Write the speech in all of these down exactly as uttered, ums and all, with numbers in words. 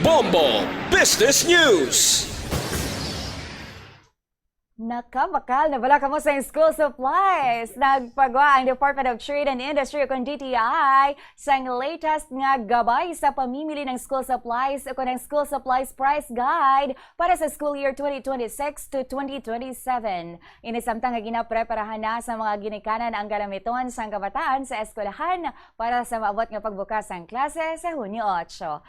Bombo Business News. Nakabakal na bala kamo sa school supplies? Nagpagwa ang Department of Trade and Industry o kon D T I sang latest nga gabay sa pamimili ng school supplies o kon ang school supplies price guide para sa school year twenty twenty-six to twenty twenty-seven. Ini samtang nga ginapreparahan na sa mga ginikanan ang galamiton sang kabataan sa eskwelahan para sa maabot nga pagbukas sang klase sa Hunyo otso.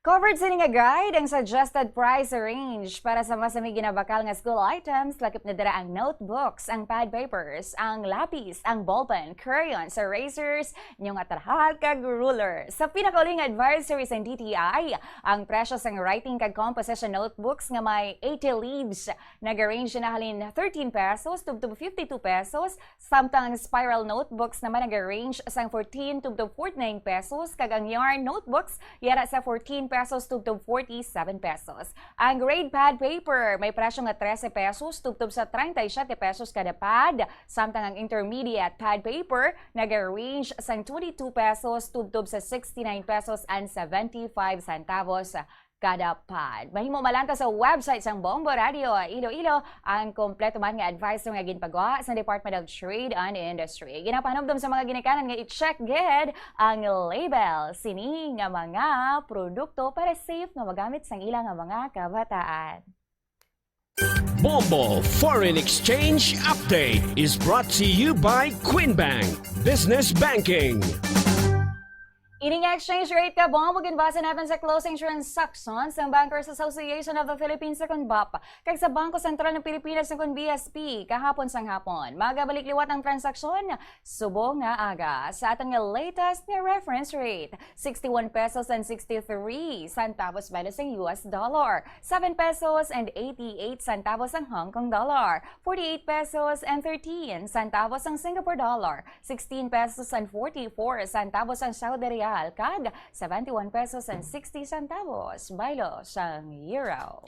Covered sini nga guide ang suggested price range para sa masami ginabakal nga school items, lakip na dira ang notebooks, ang pad papers, ang lapis, ang ballpen, crayons, erasers, inyong atrahat kag ruler. Sa pinakauli nga advisory sang D T I, ang presyo sang writing kag composition notebooks nga may eighty leaves nagarange na halin thirteen pesos tubtob fifty-two pesos, samtang ang spiral notebooks naman nagarange sang fourteen tubtob forty-nine pesos, kag ang yarn notebooks yara sa fourteen pesos tubtob forty-seven pesos. Ang grade pad paper may presyo nga trese pesos tubtob sa treinta y siete pesos kada pad, samtang ang intermediate pad paper nagarange sang twenty-two pesos tubtob sa sixty-nine pesos and seventy-five centavos kada pad. Mahimo malanta sa website sang Bombo Radio Iloilo ang kompleto man nga advice nga ginpagwa sa Department of Trade and Industry. Ginapahanumdom sa mga ginikanan nga i-check gid ang label sini nga mga produkto para safe nga magamit sang ila nga mga kabataan. Bombo Foreign Exchange Update is brought to you by Queen Bank Business Banking. Ini nga exchange rate ka, Bombo, ginbase naton sa closing transactions sang Bankers Association of the Philippines, o kon BAPH, kag sa Bangko Sentral ng Pilipinas, o kon B S P, kahapon sang hapon. Magabalik liwat ang transaksyon subong nga aga sa aton nga latest nga reference rate, sixty-one pesos and sixty-three centavos baylo sang U S dollar, seven pesos and eighty-eight centavos ang Hong Kong dollar, forty-eight pesos and thirteen centavos ang Singapore dollar, sixteen pesos and forty-four centavos ang Saudi real, kag seventy-one pesos and sixty centavos baylo sang euro.